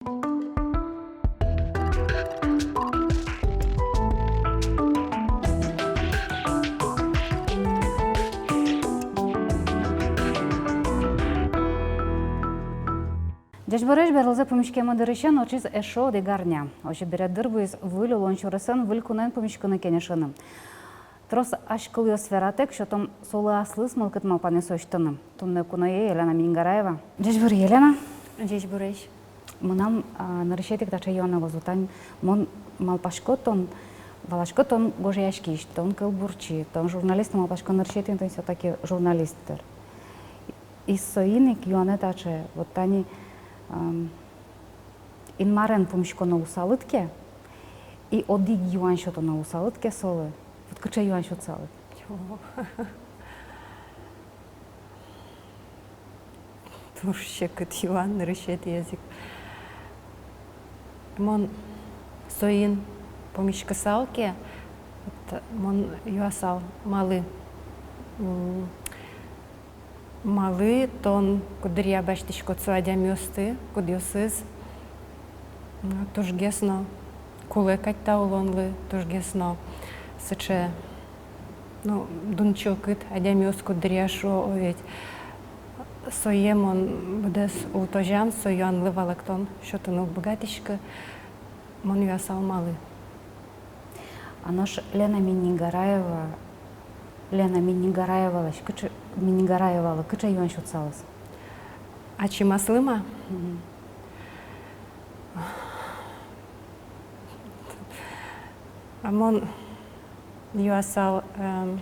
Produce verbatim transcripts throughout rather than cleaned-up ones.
Ӟечбуресь! Берлозэ пумиськеммы дырысен ортчиз эшшо одӥг арня. Озьы бере дыр вуиз выль улон сюресэн, выль кунэн пумиськыны, кенешыны. Трос азькылъёс вератэк, сётом солы аслыз мылкыд-малпанъёс усьтыны. Туннэ куное Елена Миннигараева. Ӟечбур, Елена. Ӟечбуресь. Мынам, а, нырысетӥ ик таӵе юанэ луоз. Тани мон малпасько, тон, валасько, тон гожъяськись, тон кылбурчи, тон журналист, малпасько, нырысетӥ ик тон всё-таки журналист дыр. И соин ик юанэ таӵе, вот тани, ам, Инмарен пумиськоно луысалыд ке, и одӥг юан сётоно луысалыд ке солы, вот кыӵе юан сётысалыд? О. Туж секыт юан, нырысетӥез ик. Мон соин пумиськысал ке, вот, мон юасал, малы, м, малы тон куддыръя басьтӥськод со адямиосты, кудъёсыз, м, тужгес но кулэ кадь та улонлы, тужгес но сыӵе, ну, дун-чылкыт адямиос, куддыръя шуо, о ведь. Сое мон быдэс улытозям со юанлы валэктон сётыны уг быгатӥськы. Мон юасал, малы. А нош Лена Миннигараева, Лена Миннигараевалэсь кыӵе, Миннигараевалы кыӵе юан сётысалыз? Ачим аслым-а? Мгм. А мон юасал, эм,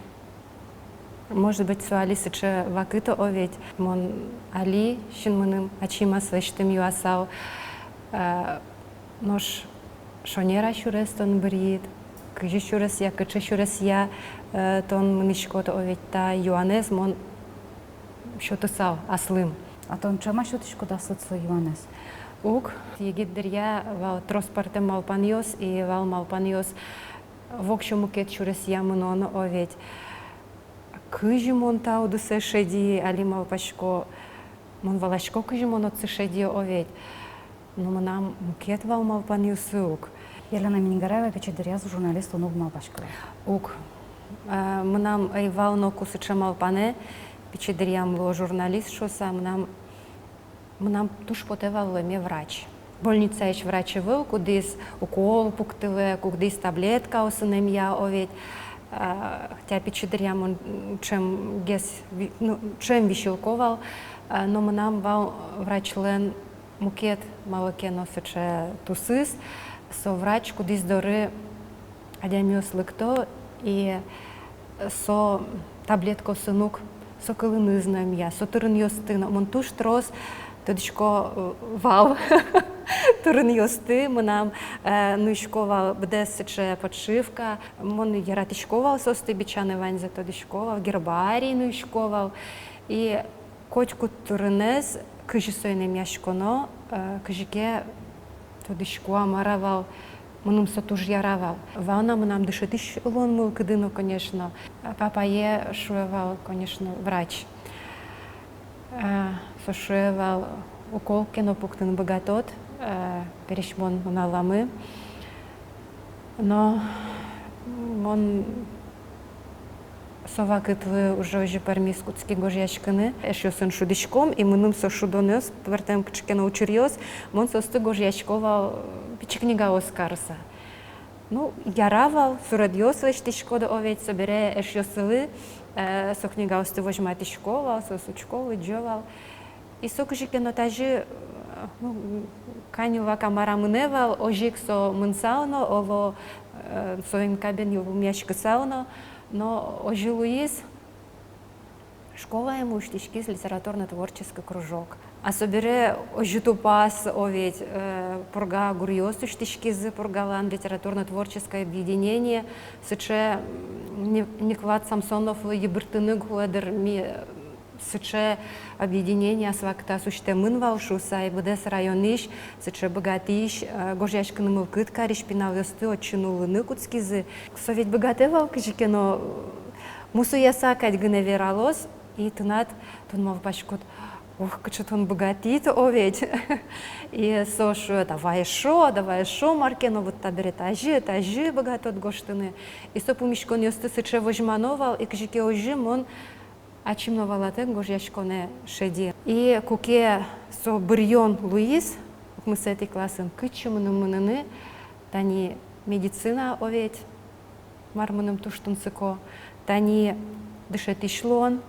может быть, со али сыӵе вакыт, о ведь, мон али синмыным ачим аслэсьтым юасал, э, нош шонер-а сюрес тон бырйид, кызьы сюресъя, кыӵе сюресъя, э, тон мынӥськод, о ведь, та юанэз мон сётысал аслым. А тон ӵем-а сётӥськод аслыд со юанэз? Уг. Егит дыръя вал трос пӧртэм малпанъёс, и вал малпанъёс воксё мукет сюресъя мыноно, о ведь. Кызьы мон та удысэ шеди, али малпасько, мон валасько, кызьы мон отчы шеди, о ведь. Но мынам мукет вал малпанъёсы ук. Елена Миннигараева пичи дыръяз журналист луыны уг малпаськы вал? Уг. Э, мынам ӧй вал ноку сыӵе малпанэ, пичи дыръям луо журналист шуыса, мынам, мынам туж потэ вал луэме врач. Больницаысь врач ӧвӧл, кудӥз укол пуктылэ, кудӥз таблеткаосын эмъя, о ведь. Э, хотя пичи дыръям мон ӵемгес ви-, ну, ӵем висьылӥсько вал, э, но мынам вал врачлэн мукет малы ке но сыӵе тусыз, со врач, кудӥз доры адямиос лыкто, и со таблеткаосын ук, со кылыныз но эмъя, со тырынъёсты но. Мон туж трос тодӥсько, э, вал тырынъёсты, мынам, э, нуисько вал быдэс сыӵе подшивка, мон яратӥсько вал соосты бичаны, ваньзэ тодӥсько вал, гербарий нуисько вал, и котькуд тырынэз, кызьы соин эмъяськоно, э, кызьы ке тодӥсько-а, мар-а вал, мыным со туж яра вал. Вал на мынам дышетӥсь улон мылкыды но, конечно. Папае шуэ вал, конечно, врач. Э, со шуэ вал, укол ке но пуктыны быгатод, э, пересьмон нуналамы. Но мон со вакытлы уже озьы пӧрмиз кутски гожъяськыны. Эшъёсын шудӥськом, и мыным со шудонъёс, пӧртэм кыӵе ке но учыръёс, мон соосты гожъясько вал, э, пичи книгаос карыса. Ну, яра вал, суредъёс лэсьтӥськод, о ведь, собере эшъёсылы, э, со книгаосты возьматӥсько вал, соос учко, лыдӟо вал. И со кызьы ке но тазьы, э, ну, кань вака мар-а мынэ вал, озьы ик со мынсал но, оло, э, соин кабен йылпумъяськысал но, но озьы луиз, школаямы усьтӥськиз литературно-творческий кружок. А собере озьы тупаз, о ведь, э, Пурга гуръёс усьтӥськизы, Пургалэн литературно-творческое объединение, сыӵе, м, Ни-, Никвлад Самсоновлы йыбырттыны кулэ дыр, ми, сыӵе объединение ас вакытаз усьтэмын вал шуыса, и быдэс районысь сыӵе быгатӥсь, э, гожъяськыны мылкыд карись пиналъёсты отчы нуллыны кутскизы. Со ведь быгатэ вал кызьы ке но, э, мусояса кадь гинэ вералоз, и тынад, тон малпаськод, Ох, кыӵе тон быгатӥд, о ведь. И со шуэ: давай эшшо, давай эшшо, мар ке но, вот табере тазьы, тазьы быгатод гожтыны. И со пумиськонъёсты сыӵе возьмано вал, и кызьы ке озьы мон ачим но валатэк гожъяськонэ шеди. И куке со быръён луиз, укмысэтӥ классын, кытчы мыным мыныны, тани медицина, о ведь, мар мыным туж тунсыко, тани дышетӥсь луон,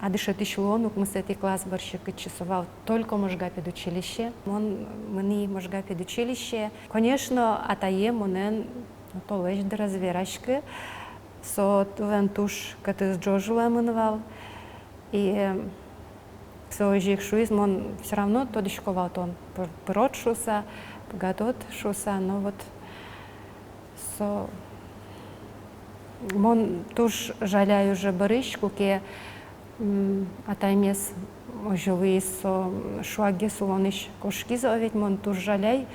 а дышетӥсь луон укмысэтӥ класс бӧрсьы кытчы со вал, только Можга педучилище. Мон мынӥ Можга педучилище. Конечно, атае монэн, ну, толэзь дыр ӧз вераськы, со тулэн туж кӧтыз ӝож улэмын вал. И со озьы ик шуиз: мон всё равно тодӥсько вал, тон пыр-, пырод шуса, быгатод шуса, но вот со, мон туж жаляй уже бӧрысь, куке, м, атаймес озьы луиз, со шуаггес улонысь кошкиз, о ведь, мон туж жаляй,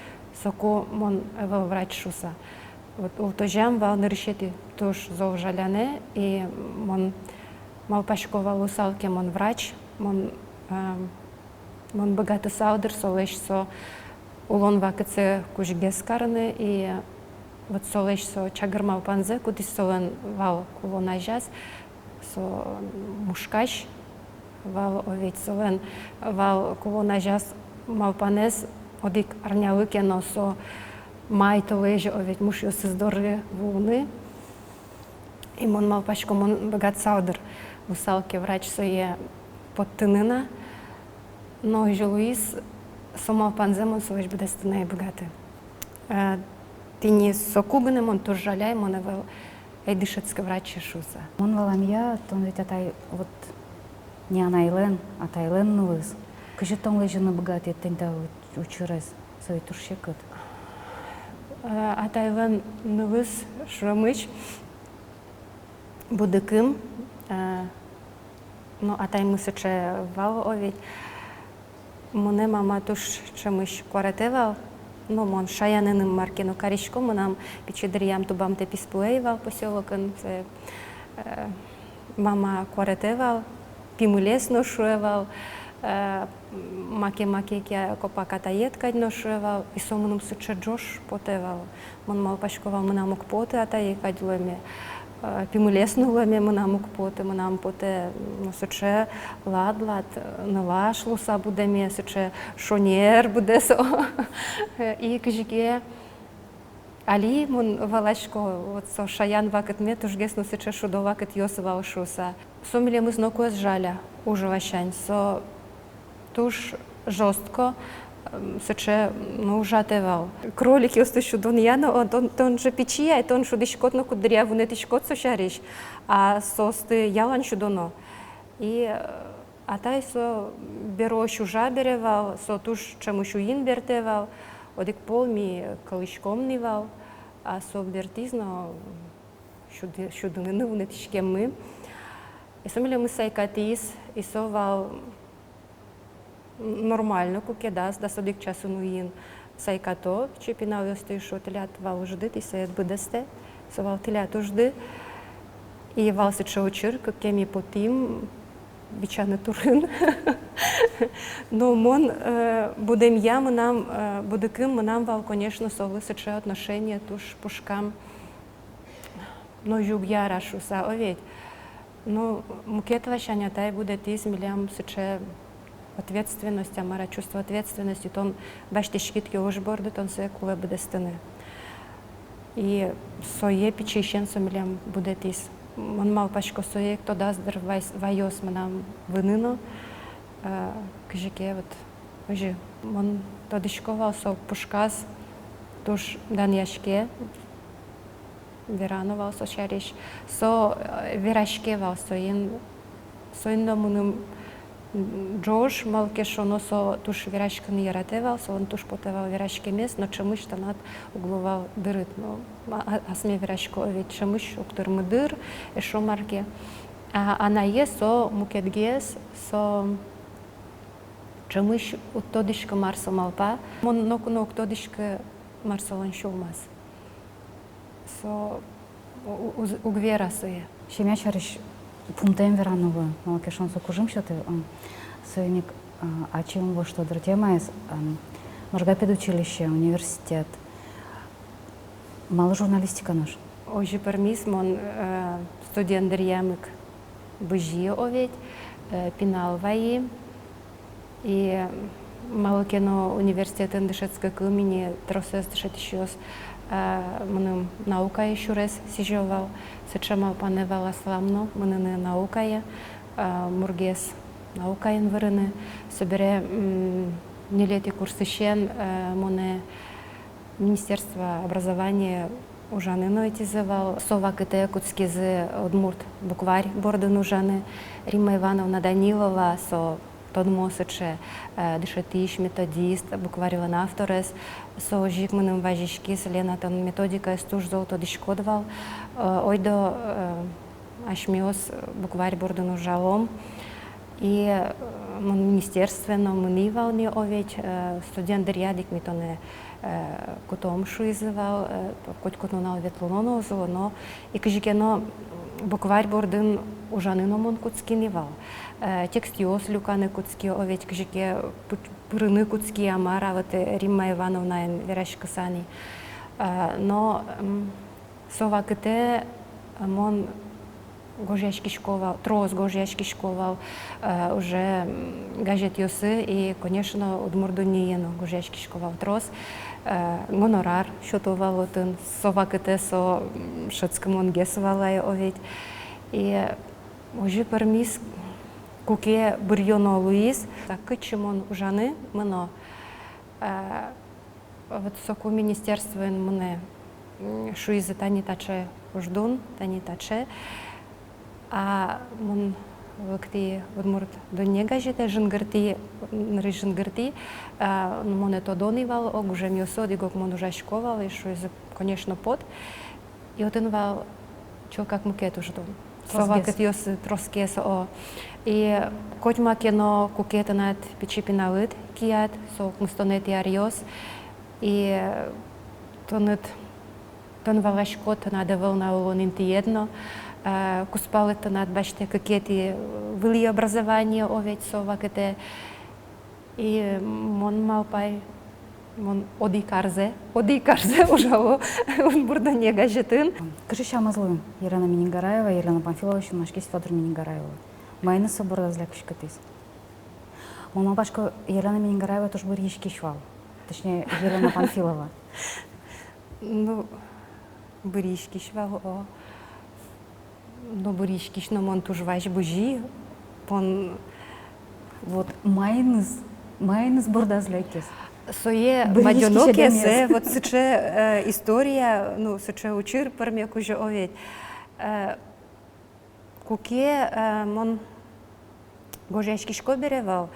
соку мон ӧвӧл врач шуса. Вот улытозям вал нырысетӥ туж зол жалянэ, и мон малпасько вал, луысал ке мон врач, мон, а, мон быгатысал дыр солэсь со улон вакытсэ кузьгес карыны, и вот солэсь со чагыр малпанзэ, кудӥз солэн вал кулон азяз, со мушкась вал, о ведь, солэн вал кулон азяз малпанэз одӥг арнялы ке но со май толэзе, о ведь, мушъёсыз доры вуыны. И мон малпасько, мон быгатысал дыр, луысал ке врач, сое поттыны на. Но озьы луиз, со малпанзэ мон солэсь быдэстыны ӧй быгаты. Э, тӥни соку гинэ мон туж жаляй, мон ӧвӧл ӧй дышетскы враче шуса. Мон валамъя, тон ведь атай, вот, не анайлэн, атайлэн нылыз. Кызьы тон лэзьыны быгатӥд тӥни та у-, учырез? Со ведь туж секыт. Э, атайлэн нылыз шуэмысь будыкым, э, ну, атаймы сыӵе вал, о ведь. Мынэ мама туж ӵемысь куаретэ вал. Ну, мон шаянэным мар ке но карисько, мынам пичи дыръям тубамтэ писпуэ ӧй вал посёлокын, сое, э, мама куаретэ вал, пимылес но шуэ вал, э, маке-маке ке копак атаед кадь но шуэ вал, и со мыным сыӵе ӝож потэ вал. Мон малпасько вал, мынам уг поты атае кадь луэме, э, пимылес но луэме мынам уг поты, мынам потэ, ну, сыӵе лад-лад, э, нылаш луса будэме, сыӵе шонер будэ со. И кызьы ке али мон валасько, вот со шаян вакытме тужгес но сыӵе шудо вакытъёс вал шуса. Со милемыз ноку ӧз жаля уж ласянь, со туж жёстко, м, сыӵе, ну, ужатэ вал. Кроликъёсты шудонъя но, о, тон, тон же пичи ай, тон шудӥськод но, куддыръя вунэтӥськод со сярысь, а соосты ялан шудоно. И, э, атай со берозь ужа бере вал, со туж ӵемысь уин бертэ вал, одӥг пол ми кылӥськом ни вал, а со бертӥз но, шуды-, шудыны вунэтӥськеммы. И со милемыз сайкатӥз, и со вал нормально, куке дас, дас одӥг часын уин сайкато, пичи пиналъёсты шуо: тӥляд вал ужды, тӥ сое быдэстэ, со вал тӥляд ужды. И вал сыӵе учыр, куке ми потӥм бичаны турын. Но мон, э, будэмъя мынам, э, будыкым мынам вал, конечно, солы сыӵе отношение туж пушкам. Но юг яра шуса, о ведь. Но мукет ласянь атай будэтӥз милям сыӵе ответственность, а мар-а, чувство ответственности, тон басьтӥськид ке уж борды, тон сое кулэ быдэстыны. И сое пичиысен со милям будэтӥз. Мон малпасько, сое ик тодаз дыр вай-, ваёз мынам выны но, э, кызьы ке вот озьы. Мон тодӥсько вал, со пушказ туж данъяське. Верано вал со сярысь. Со, э, вераське вал, соин, соин но мыным, м, ӝож, малы ке шуоно, со туж вераськыны яратэ вал, солэн туж потэ вал вераськемез, но ӵемысь тынад уг луы вал дырыд. Но ма-, а-, асме верасько, о ведь, ӵемысь уг тырмы дыр, эшшо мар ке. А анае со мукетгес, со ӵемысь уд тодӥськы, мар со малпа. Мон ноку но уг тодӥськы, мар солэн сюлмаз. Со у-, у-, уз-, уг вера сое. Семья сярысь пумтэм вераны луэ, малы ке шуоно, со кужым сётэ, м. Соин ик, а, ачим воштодыр темаез, ам, Можга педучилище, университет. Малы журналистика нош? Озьы пӧрмиз, мон, э, студент дыръям ик бызи, о ведь, э, пинал вайи. И малы ке но университетын дышетскыкум ини тросэз дышетӥсьёс, э, мыным наукае сюрес сӥзё вал, сыӵе малпанэ вал аслам но мыныны наукае, э, мургес наукаен вырыны. Собере, м, ньылетӥ курсысен, э, монэ Министерство образования ужаны но ӧтизы вал. Со вакытэ кутскизы удмурт букварь бордын ужаны. Римма Ивановна Данилова, со тодмо сыӵе, э, дышетӥсь, методист, букварьлэн авторез. Со озьы ик мыным вазиськиз: «Лена, тон методикаез туж зол тодӥськод вал, э, ойдо, э, асьмеос букварь бордын ужалом». И, э, мон министерствое но мынӥ вал ни, о ведь, э, студент дыръяд ик ми тонэ, э, кутом, шуизы вал, э, котькуд нунал ветлоно но, уз улоно. И кызьы ке но, м, букварь бордын ужаны но мон кутски ни вал. Э, текстъёс люканы кутски, о ведь, кызьы ке пы-, пырыны кутски, а мар-а, вот, э, Римма Ивановнаен вераськыса ни. Э, но, м, со вакытэ мон гожъяськисько вал, трос гожъяськисько вал, э, уже, м, газетъёсы и, конечно, «Удмурт дуннее» но гожъяськисько вал трос. Э, гонорар сёто вал отын, со вакытэ со, м, шӧдскымонгес вал ай, о ведь. И озьы пӧрмиз, куке быръёно луиз, так кытчы мон ужаны мыно. Э, Вот соку министерствоын мынэ, м, шуизы: «Тани таӵе уждун, тани таӵе». А мон лыктӥ «Удмурт дунне» газетэ, жингыртӥ, нырысь жингыртӥ, а, ну, монэ тодо ни вал, о, гужемъёсы, одӥг-ог мон ужасько вал, и шуизы: «Конечно, пот». И отын вал чылкак мукет уждун. Со вакытъёсы тросгес, о. И котьма ке но, куке тынад пичи пиналыд кияд, со укмыстонэтӥ аръёс, и тыныд, тон валаськод, тынад ӧвӧл на улон интыед но, э, кузпалыд тынад басьтэ кыкетӥ вылӥ образование, о ведь, со вакытэ. И мон малпай, мон одӥг арзэ, одӥг арзэ ужало «Удмурт дунне» газетын. Кыӵе сямыз луэ Елена Миннигараева, Елена Панфилова синмаськиз Фёдор Миннигараевлы? Маиныз со бордаз лякиськытӥз? Мон малпасько, Елена Миннигараева туж быръиськись вал. Точнее, Елена Панфилова. Ну, быръиськись вал, о. Но быръиськись но, мон туж вазь бызи, мон. Вот маиныз, маиныз бордаз лякиз? Сое быръиськись адямиез. Мадёно ке, сое вот сыӵе, э, история, ну, сыӵе учыр пӧрме кузё, о ведь. Э, куке, э, мон гожъяськисько бере вал,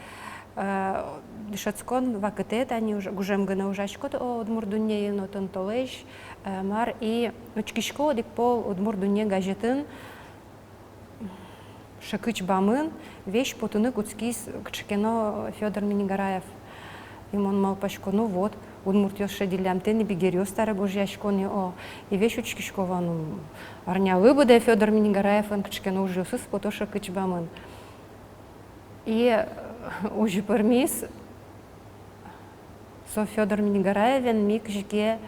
э, дышетскон вакытэ, тани уж-, гужем гинэ ужаськод, о, «Удмурт дуннеын», отын толэзь, э, мар, и учкисько, одӥг пол «Удмурт дунне» газетын шекыч бамын весь потыны кутскиз кыӵе ке но Фёдор Миннигараев. И мон малпасько, ну вот, удмуртъёс шедиллямтэ ни, бигеръёс таре гожъясько ни, о. И весь учкисько вал, ну, арнялы быдэ Фёдор Миннигараевлэн кыӵе ке но ужъёсыз пото шекыч бамын. И, э, озьы пӧрмиз, со Фёдор Миннигараевен ми кызьы ке,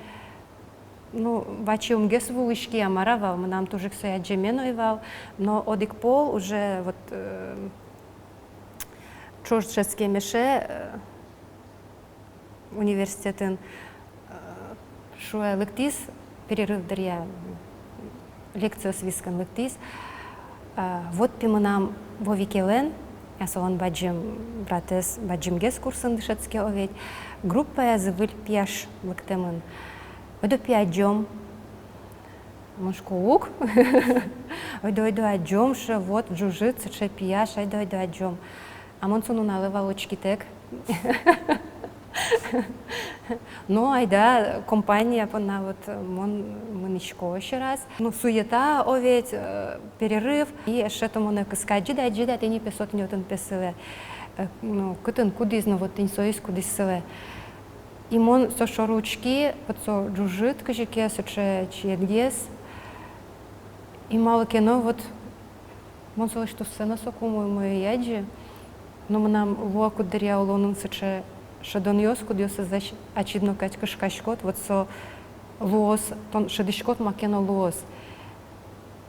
ну, ваче умгес вуылӥськи, а мар-а вал, мынам туж ик сое адӟеме но ӧй вал, но одӥг пол уже вот, э, ӵош дышетскем эше, э, университетын, э, шуэ, лыктӥз, перерыв дыръя, лекциос вискын лыктӥз. Э, вот пе мынам Вовикелэн, а солэн бадӟым братэз бадӟымгес курсын дышетске, о ведь, группаязы выль пияш лыктэмын. Ойдо пе адӟом. Мон шуисько, уг. Ойдо, ойдо адӟом, шуэ, вот ӝужыт сыӵе пияш, айда, ойдо адӟом. А мон со нуналэ вал учкитэк. Но айда, компания понна вот мон мынӥсько ещё раз. Ну, суета, о ведь, э, перерыв. И эше то монэ кыска: адӟид-а, адӟид-а, тӥни пе со тӥни отын пе сылэ. Э, ну, кытын кудӥз, ну вот тӥни соиз кудӥз сылэ. И мон со шоры учки, вот со ӝужыт кызьы ке, сыӵе чиедгес. И малы ке но вот мон солэсь туссэ но соку умой-умой ӧй адӟы. Но мынам луэ куддыръя улонын сыӵе шӧдонъёс, кудъёсызлэсь ачид но кадь кышкаськод, вот со луоз, тон шӧдӥськод, маке но луоз.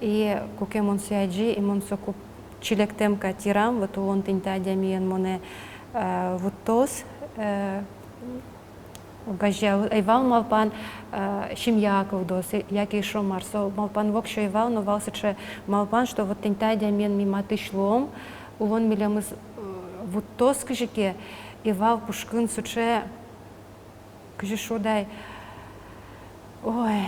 И куке мон сое адӟи, и мон соку чилектэм кадь йырам, вот улон тӥни та адямиен монэ, э, вуттоз, э, огазеялоз, ӧй вал малпан, э, семья кылдоз, э, яке эшшо мар, со малпан воксё ӧй вал, но вал сыӵе малпан, что вот тӥни та адямиен ми матысь луом, улон милемыз, э, вуттоз кызьы ке, и вал пушкын сыӵе, кызьы шуод ай, ой,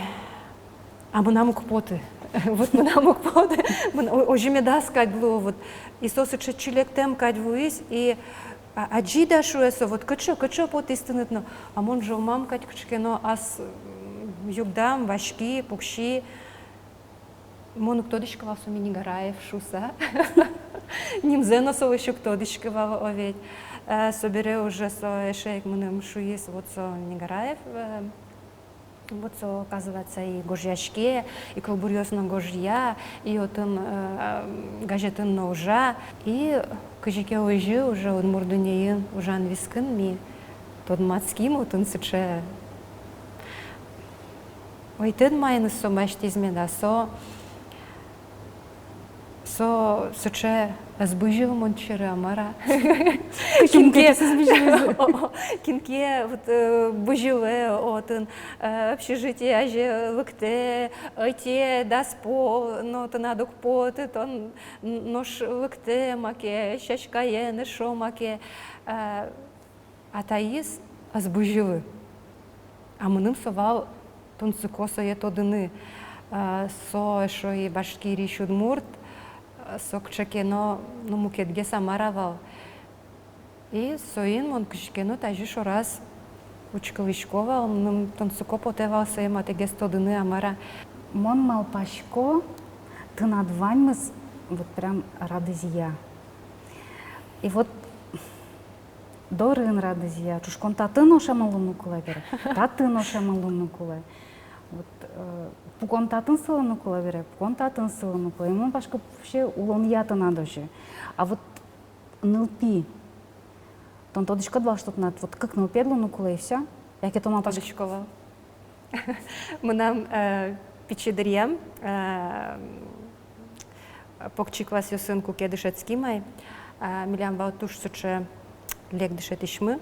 а мынам уг поты. Вот мынам уг поты. Мын-, о-, озьы медаз кадь луы, вот. И со сыӵе чилектэм кадь вуиз, и а-, адӟид-а, шуэ со, вот кыӵе, кыӵе потӥз тыныд но. А мон ӝолмам кадь кыӵе ке но ас, м, югдам, васьки, пукси. Мон уг тодӥськы вал, со Миннигараев шуса. Нимзэ но солэсь уг тодӥськы вал, о ведь. Э, собере уже со эше ик мыным шуиз, вот со Миннигараев, э, вот со, оказывается, и гожъяське, и кылбуръёс но гожъя, и отын, э, газетын но ужа. И кызьы ке озьы уже «Удмурт дуннеын» ужан вискын ми тодматским отын сыӵе. Ой, тӥд маиныз со басьтӥз меда, со, со сыӵе ӧз бызьылы мон сьӧры, а мар-а. Кин ке, кин ке, о, о, кин ке вот, э, бызьылэ отын, э, общежитие азе лыктэ, ӧте дас пол но тынад уг поты, тон н-, нош лыктэ маке, сяськаен, эшшо маке, э, а таиз ӧз бызьылы. А мыным со вал тунсыко сое тодыны. А, со эшшо и Башкириысь удмурт, а, со кыӵе ке но, ну, мукетгес, а мар-а вал. И соин мон кызьы ке но тазьы шораз учкылӥсько вал, мыным тунсыко потэ вал сое матэгес тодыны, а мар-а. Мон малпасько, тынад ваньмыз вот прям радызъя. И вот дорын радызъя, ӵушкон татын ошемын луыны кулэ бере, татын ошемын луыны кулэ. Вот, э, пукон татын сылыны кулэ бере, пукон татын сылыны кулэ. И мон малпасько, вообще улонъя тынад озьы. А вот нылпи. Тон тодӥськод вал, что тынад вот кык нылпиед луыны кулэ, и всё? Яке тон малпаськод? Тодӥсько вал. Мынам, э, пичи дыръям, э, покчи классъёсын куке дышетским ай, э, милям вал туж сыӵе лек дышетӥсьмы,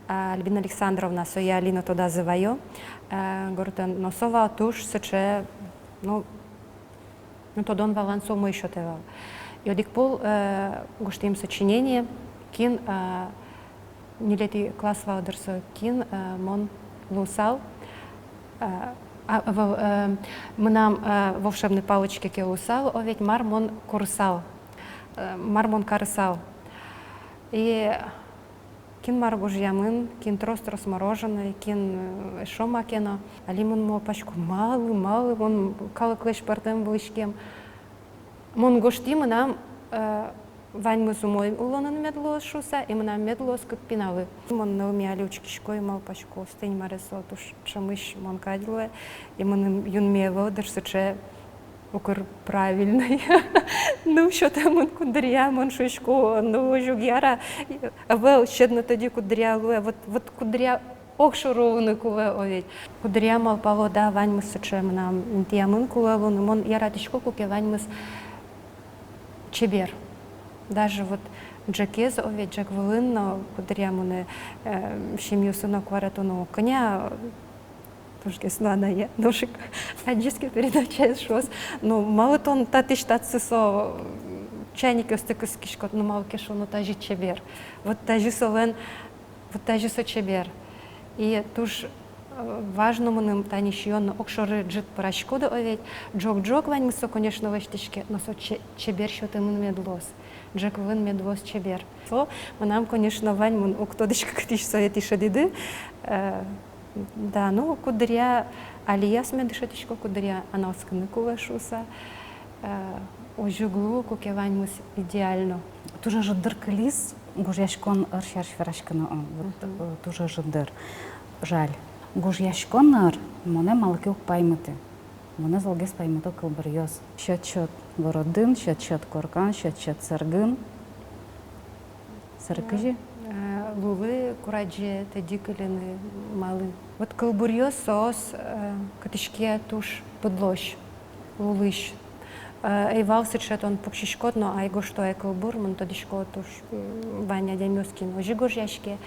э, Альбина Александровна, сое али но тодазы ваё, э, гуртын, но со вал туж сыӵе, ну, ну, тодон-валан со умой сётэ вал. И одӥг пол, э, гожтӥм сочинение, кин, э, ньылетӥ класс вал дыр со, кин, э, мон луысал, э, а, вал, э, мынам, э, волшебной палочке ке луысал, о ведь, мар мон курысал, э, мар мон карысал. И кин мар гожъямын, кин трос-трос мороженое, кин, э, эшшо маке но. Али мон малпасько, малы, малы мон калыклэсь пӧртэм вылӥськем. Мон гожтӥ, мынам, э, ваньмыз умой улонын мед луоз шуыса, и мынам мед луоз кык пиналы. Мон нылме али учкисько и малпасько, остэ, Инмаре, со туж ӵемысь мон кадь луэ, и мыным юнме ӧвӧл дыр сыӵе укыр правильной. Ну, сётэмын куддыръя, мон шуисько, ну, озьы уг яра. Ӧвӧл, сьӧд но тӧдьы куддыръя луэ, вот, вот куддыръя огшоры улыны кулэ, о ведь. Куддыръя малпало, да, ваньмыз сыӵе мынам интыямын кулэ луыны, мон яратӥсько, куке ваньмыз чебер. Даже вот ӝӧкез, о ведь, ӝӧк вылын но, куддыръя монэ, э, семьяосы но куаратоно, кӧня тужгес но анае нош ик адӟиз ке передачаез, шуоз: ну, малы тон татысь татсы со чайникъёсты кыскиськод, ну, малы ке шуоно тазьы чебер. Вот тазьы солэн, вот тазьы со чебер. И туж, э, важно мыным тани сиён но: огшоры ӝыт пӧраськоды, о ведь, ӝог-ӝог ваньмыз со, конечно, лэсьтӥське, но со че-, чебер сётэмын мед луоз. Ӝӧк вылын мед луоз чебер. Со мынам, конечно, ваньмын, уг тодӥськы, кытысь сое тӥ шӧдӥды. Э, да, ну, куддыръя али асме дышетӥсько, куддыръя аналскыны кулэ шуыса. Э, озьы уг луы, куке ваньмыз идеально. Туж ӧжыт дыр кылиз гожъяськон ӧр сярысь вераськыны, о, вот, э, туж ӧжыт дыр. Жаль. Гожъяськон ӧр монэ малы ке уг паймыты. Монэ золгес паймыто кылбуръёс. Сьӧд-сьӧд городын, сьӧд-сьӧд коркан, сьӧд-сьӧд сэргын. Сэркызе? Э, лулы курадӟе, тӧдьы кыльыны малы. Вот кылбуръёс соос, э, кытысь ке туж пыдлось, лулысь. Э, ӧй вал сыӵе, тон пуксиськод но ай гожто ай кылбур, мон тодӥсько туж, м, вань адямиос, кин озьы гожъяське.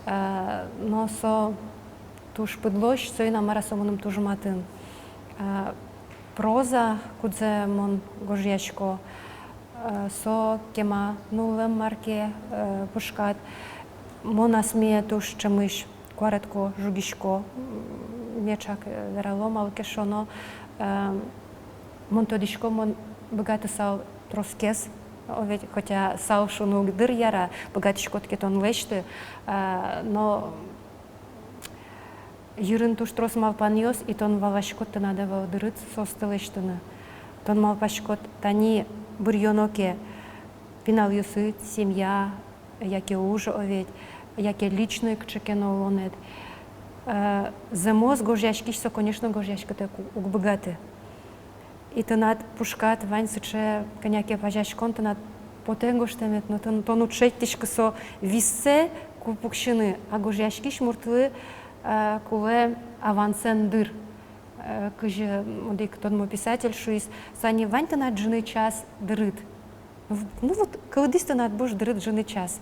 Э, но со туж пыдлось, соин-а, мар-а, со мыным туж матын. Э, проза, кудзэ мон гожъясько, э, со кема нуллэм мар ке, э, пушкад. Мон асме туж ӵемысь куаретӥсько, жугисько, м, меӵак, э, верало, малы ке шуоно, э, мон тодӥсько, мон быгатысал тросгес, о, ведь, хотя сал шуыны уг дыр яра, быгатӥськод ке, тон лэсьты, э, но йырын туж трос малпанъёс, и тон валаськод, тынад ӧвӧл дырыд соосты лэсьтыны. Тон малпаськод, тани быръёно ке пиналъёсыд, семья, яке уж, о ведь, яке личной кыӵе ке но улонэд. Э, зэмос гожъяськись со, конечно, гожъяськытэк у-, уг быгаты. И тынад пушкад вань сыӵе кӧня ке пазяськон, тынад потэ гожтэмед, но тон, тон уд шедьтӥськы со висэ, ку пуксьыны, а гожъяськись муртлы, э, кулэ авансэн дыр. Э, кызьы одӥг тодмо писатель шуиз: «Со ини вань тынад ӝыны час дырыд». Ну в-, ну вот, кылдӥз тынад буш дырыд ӝыны час.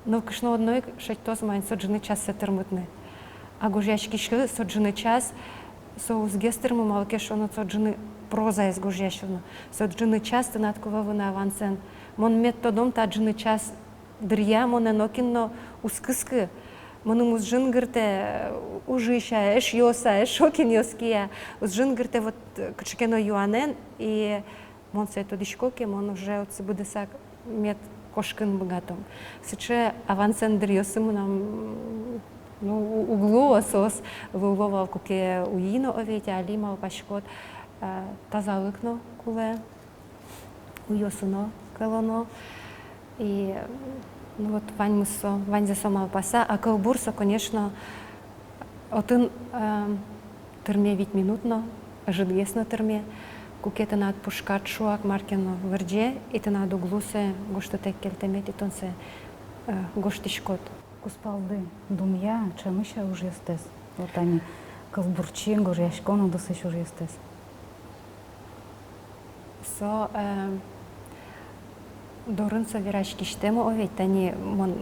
Нылкышно одно ик шедьтоз маин со ӝыны чассэ тырмытыны. А гожъяськиськы со ӝыны час, со уз гес тырмы, малы ке шуоно со ӝыны прозаез гожъяськыны. Со ӝыны час тынад кулэ вуыны авансэн. Мон мед тодом, та ӝыны час дыръя монэ нокин но уз кыскы. Мыным уз жингыртэ, э, ужысь-а, эшъёс-а, эшшо кинъёс кие-а. Уз жингыртэ вот, э, кыӵе ке но юанэн, и мон сое тодӥсько ке, мон уже отчы быдэсак мед кошкыны быгатом. Сыӵе авансэн дыръёсы мынам, ну, у-, уг луо, соос луыло вал куке уйи но, о ведь, али малпаськод, э, тазалык но кулэ, уйёсы но кӧлоно. И, ну, вот ваньмыз со, ваньзэ со малпаса, а кылбур со, конечно, отын, эм, тырме вить минут но, ӧжытгес но тырме, куке тынад пушкад шуак мар ке но вырӟе, и тынад уг лу сое гожтытэк кельтэмед, и тон сое, э, гожтӥськод. Кузпалды дунъя ӵемысь-а ужъёстэс? Вот тани кылбурчи, гожъяськон удысысь ужъёстэс. Со, э, дорын со вераськисьтэм, о ведь, тани мон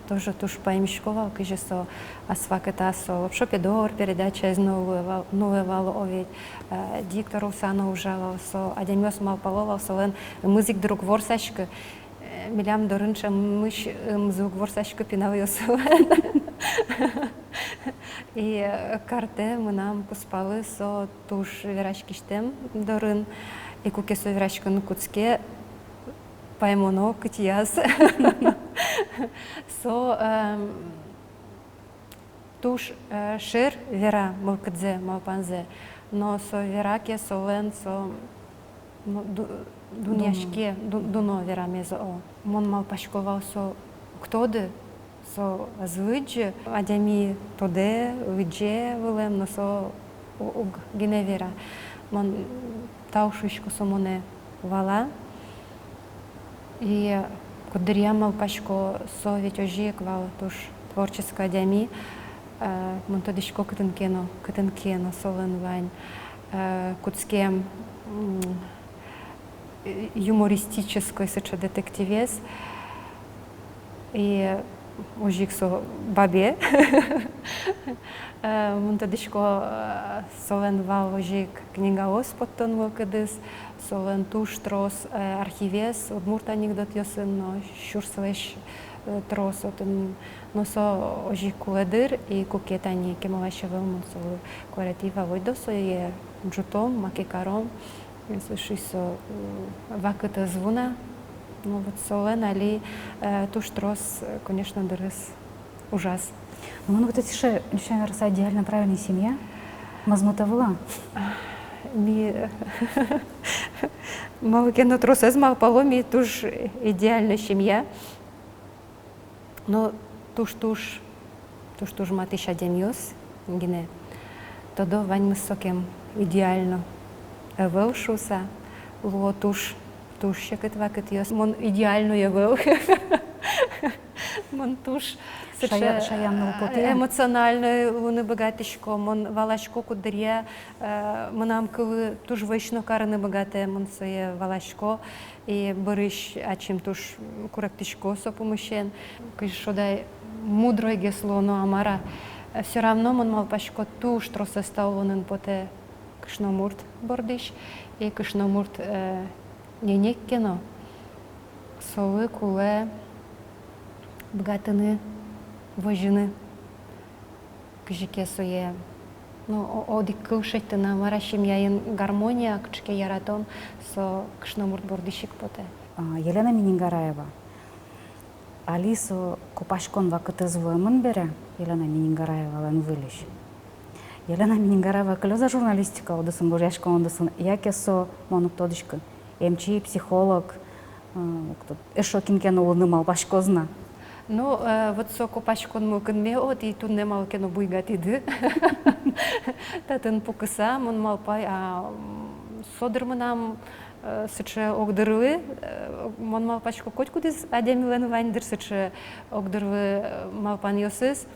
тоже туж паймисько вал, кызьы со ас вакытаз со «Лопшо Педор» передачаез но луэ вал, нуллэ вал, о ведь, э, диктор луыса но ужа вал, со адямиос малпало вал, солэн ымыз ик дыр уг ворсаськы. Э, милям дорын ӵемысь ымзы уг ворсаськы пиналъёслэн. И, э, картэ мынам кузпалы со туж вераськисьтэм дорын, и куке со вераськыны кутске, паймоно кытӥяз. Со, эм, туж, э, шер вера мылкыдзэ, малпанзэ, но со вера ке, солэн со, ну, ду-, дунъяське, ду-, дуно верамез, о. Мон малпасько вал, со уг тоды, со ӧз лыдӟы, адями тодэ, лыдӟе вылэм, но со у-, уг гинэ вера. Мон тау шуисько, со монэ вала. И куддыръя малпасько, со ведь озьы ик вал туж творческой адями. Э, мон тодӥсько, кытын ке но, кытын ке но солэн вань, э, кутскем, м, э, юмористической сыӵе детективез. И озьы ик со бабе. Э, мон тодӥсько, э, солэн вал озьы ик книгаос поттон мылкыдыз, солэн туж трос, э, архивез, удмурт анекдотъёсын но, сюрслэсь, э, трос отын, но со озьы ик кулэ дыр, и куке тани кемалась ӧвӧл, мон солы куаретӥ: Володя, сое ӝутом, маке каром. Слушай, со, м, вакыт ӧз вуы на. Ну вот солэн али, э, туж трос, э, конечно, дырыз ужаз. Ну, мон вот эти ше, нюсян вераса, идеально правильная семья. Мӧзмыт-а вал-а? Ми, малы ке но тросэз малпало, ми туж идеальной семья. Но туж-туж, туж-туж матысь адямиос гинэ тодо, ваньмыз сокем идеально ӧвӧл шуыса. Луо туж, туж секыт вакытъёс. Мон идеальной ӧвӧл. Мон туж сыӵе, шая-, шаянлы потэ, эмоциональной луыны быгатӥсько. Мон валасько, куддыръя, э, мынам кылы туж вӧсь но карыны быгатэ, мон сое валасько. И бӧрысь ачим туж куректӥсько со пумысен. Кызьы шуод ай, мудройгес луоно-а, мар-а. Всё равно мон малпасько, туж тросэз та улонын потэ кышномурт бордысь. И кышномурт, э, ненег ке но, солы кулэ быгатыны возьыны. Кызьы ке сое, ну, о-, одӥг кыл шедьтыны, мар-а, семьяын гармония, кыӵе ке яратон, со кышномурт бордысь ик потэ. А, Елена Миннигараева. Али со копаськон вакытэз вуэмын бере, Елена Миннигараевалэн выльысь. Елена Миннигараева кылёз-а журналистика удысын, гожъяськон удысын, яке со, мон уг тодӥськы, эмчи, психолог, а, уг тод-, эшшо кин ке но луыны малпаськоз на. Ну, э, вот со копаськон мылкыдме, вот и туннэ малы ке но буйгатӥды. Татын пукыса, мон малпай, а, м, со дыр мынам, э, сыӵе огдырлы, э, мон малпасько, котькудӥз адямилэн вань дыр сыӵе огдырлы, э, малпанъёсыз.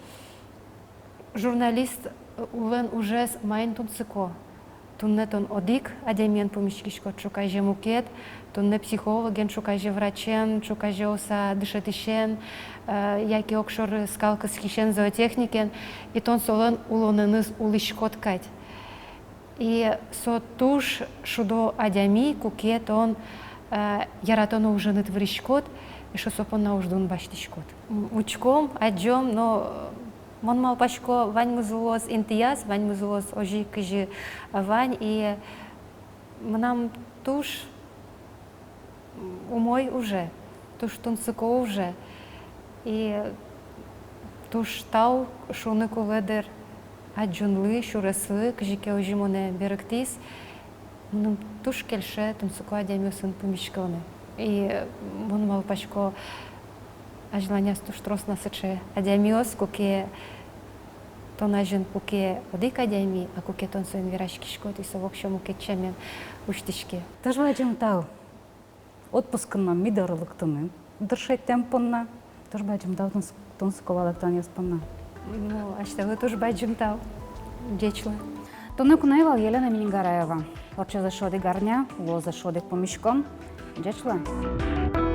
Журналист, э, улон ужез маин тунсыко? Туннэ тон одӥг адямиен пумиськиськод, ӵуказе мукет, туннэ психологен, ӵуказе врачен, ӵуказе ӧса дышетӥсен, э, яке огшоры скал кыскисен, зоотехникен, и тон солэн улонэныз улӥськод кадь. И со туж шудо адями, куке тон, э, яратоно уженыд выриськод, эшшо со понна уждун басьтӥськод. М, учком, адӟом, но, э, мон малпасько, ваньмыз луоз интыяз, ваньмыз луоз озьы, кызьы вань, и мынам туж умой уже, туж тунсыко уже. И туж тау шуыны кулэ, дыр, Адӟонлы, сюреслы, кызьы ке озьы монэ берыктӥз. Мыным туж кельше тунсыко адямиосын пумиськыны. И мон малпасько, азьланяз туж трос на сыӵе адямиос, куке тон азьын пуке одӥг адями, а куке тон соин вераськиськод, и со воксё мукет сямен усьтӥське. Туж бадӟым тау отпускын мон ми доры лыктыны, дыр, шедьтэм понна. Туж бадӟым тау тунс-, тунсыко валэктонъёс понна. Ну, асьтэлы туж бадӟым тау. Ӟеч луэ. Туннэ куное вал Елена Миннигараева. Ортчоз эшшо одӥг арня, луоз эшшо одӥг пумиськон. Ӟеч луэ.